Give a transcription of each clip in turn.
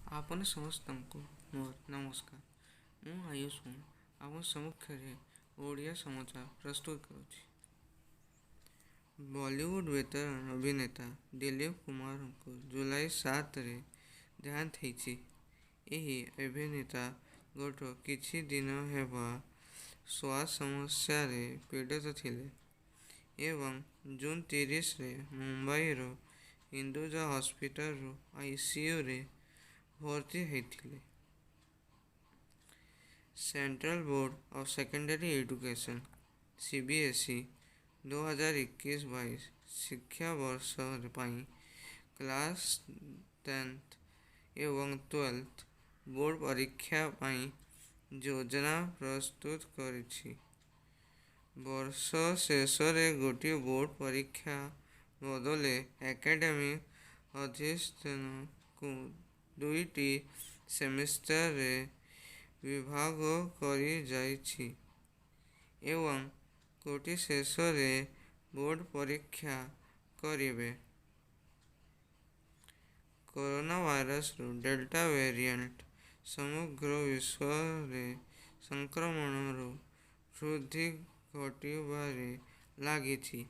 ଆପଣ ସମସ୍ତଙ୍କୁ ମୋର ନମସ୍କାର। ମୁଁ ଆୟୁଷ, ଆପଣ ସମ୍ମୁଖରେ ଓଡ଼ିଆ ସମାଚାର ପ୍ରସ୍ତୁତ କରୁଛି। ବଲିଉଡ ଭେଟେରାନ୍ ଅଭିନେତା ଦିଲୀପ କୁମାରଙ୍କୁ ଜୁଲାଇ 7ରେ ଦେହାନ୍ତ ହେଇଛି। ଏହି ଅଭିନେତା ଗତ କିଛି ଦିନ ହେବ ଶ୍ୱାସ ସମସ୍ୟାରେ ପୀଡ଼ିତ ଥିଲେ ଏବଂ ଜୁନ୍ 30ରେ ମୁମ୍ବାଇର ହିନ୍ଦୁଜା ହସ୍ପିଟାଲର ଆଇସିୟୁରେ ଭର୍ତ୍ତି ହୋଇଥିଲେ। Central Board of Secondary Education CBSE 2021-22 ଶିକ୍ଷାବର୍ଷ ପାଇଁ କ୍ଲାସ୍ 10th ଏବଂ 12th board ପରୀକ୍ଷା ପାଇଁ ଯୋଜନା ପ୍ରସ୍ତୁତ କରିଛି। ବର୍ଷ ଶେଷରେ ଗୋଟିଏ ବୋର୍ଡ ପରୀକ୍ଷା ବଦଳରେ ଏକାଡେମିକ୍ ଅଧିବେଶନକୁ ଦୁଇଟି ସେମିଷ୍ଟରରେ ବିଭାଗ କରାଯାଇଛି ଏବଂ ଗୋଟିଏ ଶେଷରେ ବୋର୍ଡ ପରୀକ୍ଷା କରିବେ। କରୋନା ଭାଇରସର ଡେଲ୍ଟା ଭେରିଆଣ୍ଟ ସମଗ୍ର ବିଶ୍ୱରେ ସଂକ୍ରମଣର ବୃଦ୍ଧି ଘଟିବାରେ ଲାଗିଛି।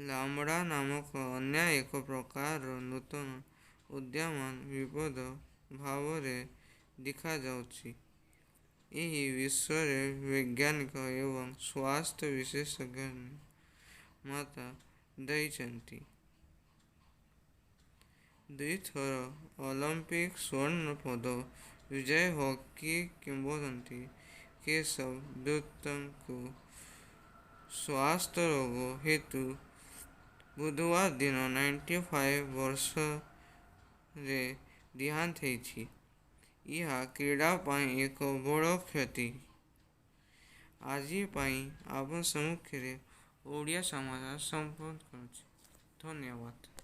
ଲାମ୍ବଡା ନାମକ ଅନ୍ୟ ଏକ ପ୍ରକାରର ନୂତନ ଉଦ୍ୟମାନ ବିପଦ ଭାବରେ ଦେଖାଯାଉଛି। ଏହି ବିଷୟରେ ବୈଜ୍ଞାନିକ ଏବଂ ସ୍ୱାସ୍ଥ୍ୟ ବିଶେଷଜ୍ଞ ମତ ଦେଇଛନ୍ତି। ଦୁଇଥର ଅଲିମ୍ପିକ୍ ସ୍ୱର୍ଣ୍ଣ ପଦକ ବିଜୟୀ ହକି କିମ୍ବଦନ୍ତୀ କେଶବ ଦତ୍ତଙ୍କୁ ସ୍ୱାସ୍ଥ୍ୟ ରୋଗ ହେତୁ ବୁଧବାର ଦିନ 95 ବର୍ଷରେ ଦେହାନ୍ତ ହେଇଛି। ଏହା କ୍ରୀଡ଼ା ପାଇଁ ଏକ ବଡ଼ କ୍ଷତି। ଆଜି ପାଇଁ ଆପଣ ସମ୍ମୁଖରେ ଓଡ଼ିଆ ସମାଚାର ସମ୍ପନ୍ନ କରୁଛି। ଧନ୍ୟବାଦ।